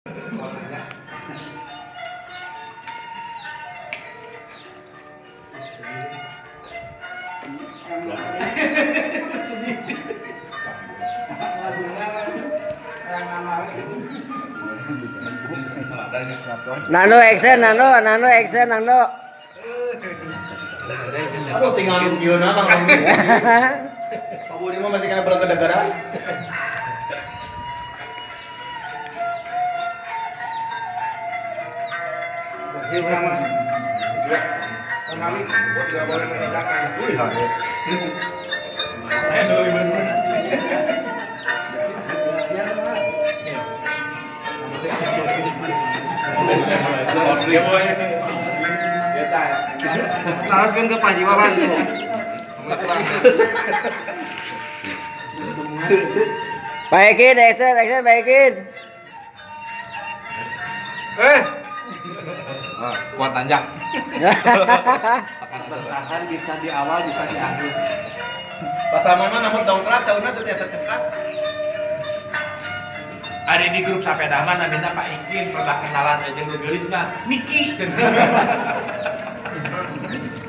Nano action, nano, nano action, nano. Aduh, tinggal nungguin apa kamu? Pak Budi mah masih kena belang ke negara. Tidak boleh meninggalkan. Teruskan ke Pak Jiwa, Bang. Baikin, action, action, baikin. Kuat tanjak. Bertahan bisa di awal, bisa di akhir. Pasaman mah namun dongkrak sauna teu tiasa cekak. Ari di grup sepeda mah namina Pak Ikin, pernah kenalan aja nu geulis mah Niki.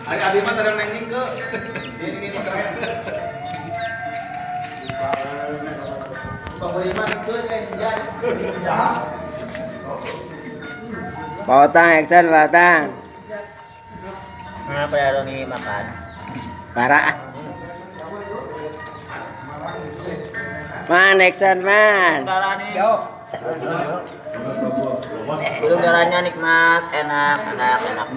Ari abi mah sareng neng Nike. Ini keren. Pak Budi mah Nike eh ya. Pak Otang action, Pak Otang. Kenapa ya Roni makan? Parah. Man action, man. Parah nih. Burung darahnya nikmat, enak, enak, enak.